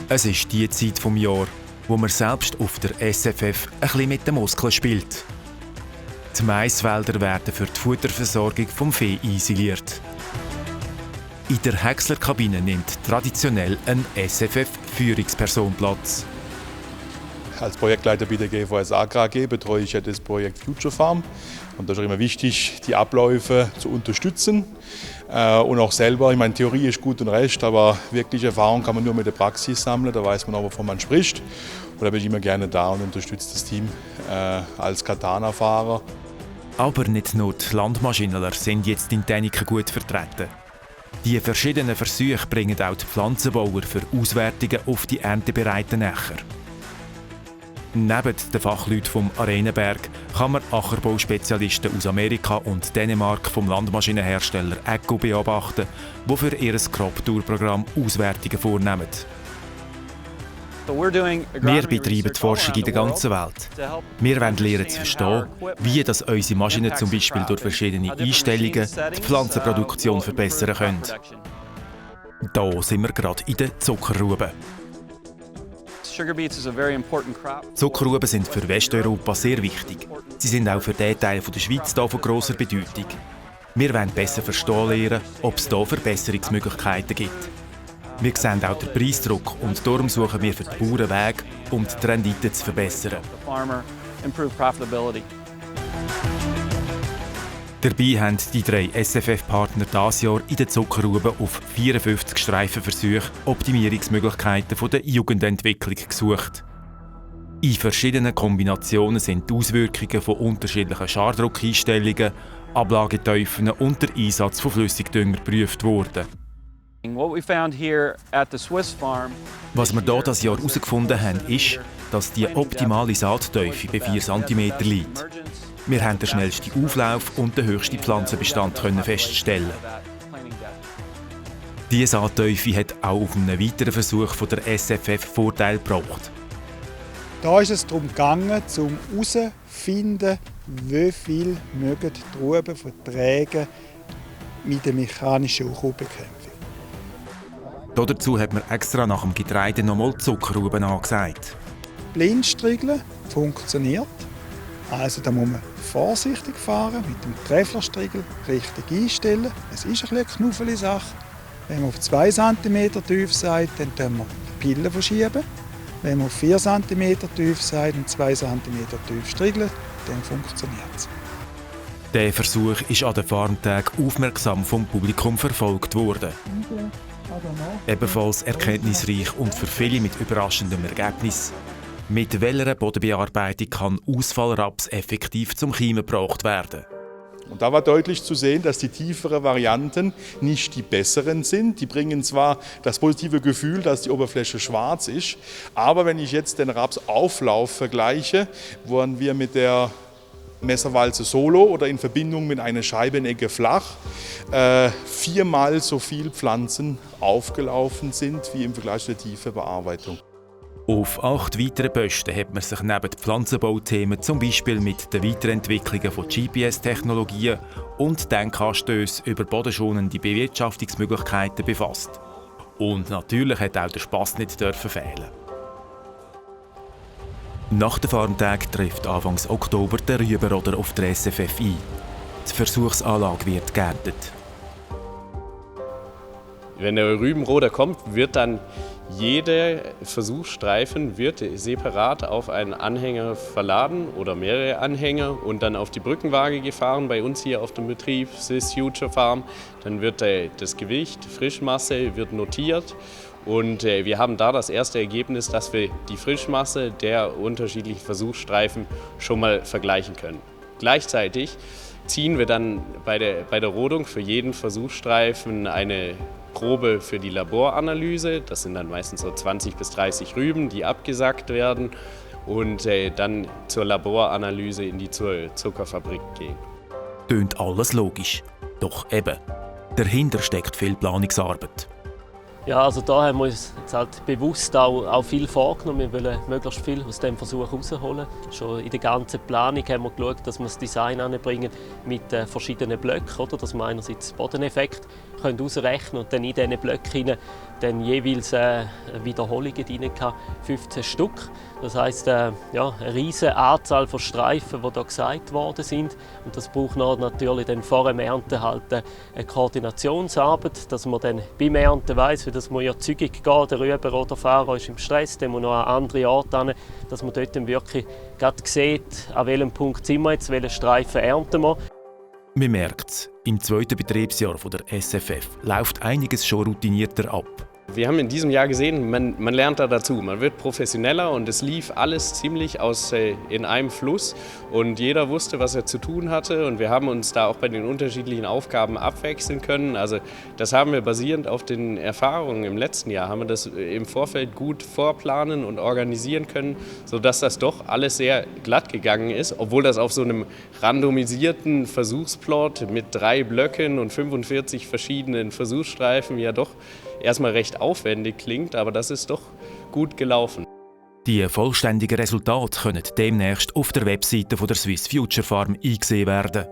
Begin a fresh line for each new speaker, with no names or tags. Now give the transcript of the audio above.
Es ist die Zeit des Jahres, wo man selbst auf der SFF ein bisschen mit den Muskeln spielt. Die Maisfelder werden für die Futterversorgung vom Vieh isoliert. In der Häckslerkabine nimmt traditionell eine SFF-Führungsperson Platz.
Als Projektleiter bei der GVS Agrar AG betreue ich ja das Projekt Future Farm. Und da ist auch immer wichtig, die Abläufe zu unterstützen. Und auch selber, ich meine, Theorie ist gut und recht, aber wirkliche Erfahrung kann man nur mit der Praxis sammeln. Da weiß man auch, wovon man spricht. Und da bin ich immer gerne da und unterstütze das Team als Katana-Fahrer.
Aber nicht nur die Landmaschinenler sind jetzt in Däniken gut vertreten. Die verschiedenen Versuche bringen auch die Pflanzenbauer für Auswertungen auf die erntebereiten Äcker. Neben den Fachleuten vom Arenenberg kann man Ackerbau-Spezialisten aus Amerika und Dänemark vom Landmaschinenhersteller ECO beobachten, die für ihr Crop-Tour-Programm Auswertungen vornehmen. Wir betreiben die Forschung in der ganzen Welt. Wir wollen lernen zu verstehen, wie das unsere Maschinen zum Beispiel durch verschiedene Einstellungen die Pflanzenproduktion verbessern können. Da sind wir gerade in den Zuckerrüben. Zuckerrüben sind für Westeuropa sehr wichtig. Sie sind auch für diesen Teil der Schweiz von grosser Bedeutung. Wir wollen besser verstehen lernen, ob es hier Verbesserungsmöglichkeiten gibt. Wir sehen auch den Preisdruck und darum suchen wir für die Bauern Wege, um die Rendite zu verbessern. Dabei haben die 3 SFF-Partner dieses Jahr in den Zuckerrüben auf 54 Streifenversuche Optimierungsmöglichkeiten der Jugendentwicklung gesucht. In verschiedenen Kombinationen sind die Auswirkungen von unterschiedlichen Schardruckeinstellungen, Ablagetiefen und der Einsatz von Flüssigdünger geprüft worden. Was wir hier dieses Jahr herausgefunden haben, ist, dass die optimale Saattiefe bei 4 cm liegt. Wir haben den schnellsten Auflauf und den höchsten Pflanzenbestand feststellen. Diese Saattiefe hat auch auf einem weiteren Versuch von der SFF Vorteil gebracht.
Da ist es darum gegangen, herauszufinden, wie viel die Trauben vertragen mit der mechanischen Unkrautbekämpfung.
Dazu hat man extra nach dem Getreide nochmal Zuckerrüben angesagt.
Blindstriegeln funktioniert. Also da muss man vorsichtig fahren, mit dem Trefferstriegel richtig einstellen. Es ist eine knuffelige Sache. Wenn man auf 2 cm tief sagt, dann können wir die Pille verschieben. Wenn man auf 4 cm tief sagt und 2 cm tief striegeln, dann funktioniert es.
Der Versuch ist an den Farmtagen aufmerksam vom Publikum verfolgt worden. Ebenfalls erkenntnisreich und für viele mit überraschendem Ergebnis. Mit welcher Bodenbearbeitung kann Ausfallraps effektiv zum Keimen gebracht werden?
Und da war deutlich zu sehen, dass die tieferen Varianten nicht die besseren sind. Die bringen zwar das positive Gefühl, dass die Oberfläche schwarz ist, aber wenn ich jetzt den Rapsauflauf vergleiche, wo wir mit der Messerwalze Solo oder in Verbindung mit einer Scheibenecke flach 4-mal so viele Pflanzen aufgelaufen sind wie im Vergleich zur tiefen Bearbeitung.
Auf 8 weitere Posten hat man sich neben den Pflanzenbauthemen zum Beispiel mit den Weiterentwicklungen von GPS-Technologien und Denkanstößen über bodenschonende Bewirtschaftungsmöglichkeiten befasst. Und natürlich hat auch der Spass nicht fehlen. Nach den Farmtagen trifft Anfang Oktober der Rübenroder auf der SFF ein. Die Versuchsanlage wird geerntet.
Wenn der Rübenroder kommt, wird dann jeder Versuchsstreifen wird separat auf einen Anhänger verladen oder mehrere Anhänger und dann auf die Brückenwaage gefahren, bei uns hier auf dem Betrieb Swiss Future Farm. Dann wird das Gewicht, Frischmasse wird notiert und wir haben da das erste Ergebnis, dass wir die Frischmasse der unterschiedlichen Versuchsstreifen schon mal vergleichen können. Gleichzeitig ziehen wir dann bei der Rodung für jeden Versuchsstreifen eine Probe für die Laboranalyse. Das sind dann meistens so 20 bis 30 Rüben, die abgesackt werden und dann zur Laboranalyse in die Zuckerfabrik gehen.
Tönt alles logisch. Doch eben, dahinter steckt viel Planungsarbeit.
Ja, also da haben wir uns jetzt halt bewusst auch viel vorgenommen. Wir wollen möglichst viel aus diesem Versuch herausholen. Schon in der ganzen Planung haben wir geschaut, dass wir das Design anbringen mit verschiedenen Blöcken, oder? Dass wir einerseits Bodeneffekt ausrechnen und dann in diesen Blöcken dann jeweils Wiederholungen drin gehabt, 15 Stück. Das heisst, eine riesige Anzahl von Streifen, die hier gesagt worden sind. Und das braucht natürlich dann vor dem Ernten halt eine Koordinationsarbeit, dass man dann beim Ernten weiss, wie das muss ja zügig gehen, der Rüber oder der Fahrer ist im Stress, der muss noch an andere Orte hin, dass man dort dann wirklich gerade sieht, an welchem Punkt sind wir jetzt, welchen Streifen ernten wir.
Man merkt es, im zweiten Betriebsjahr der SFF läuft einiges schon routinierter ab.
Wir haben in diesem Jahr gesehen, man lernt da dazu, man wird professioneller und es lief alles ziemlich in einem Fluss und jeder wusste, was er zu tun hatte und wir haben uns da auch bei den unterschiedlichen Aufgaben abwechseln können. Also das haben wir basierend auf den Erfahrungen im letzten Jahr, haben wir das im Vorfeld gut vorplanen und organisieren können, sodass das doch alles sehr glatt gegangen ist, obwohl das auf so einem randomisierten Versuchsplot mit 3 Blöcken und 45 verschiedenen Versuchsstreifen ja doch erstmal recht aufwendig klingt, aber das ist doch gut gelaufen.
Die vollständigen Resultate können demnächst auf der Webseite der Swiss Future Farm eingesehen werden.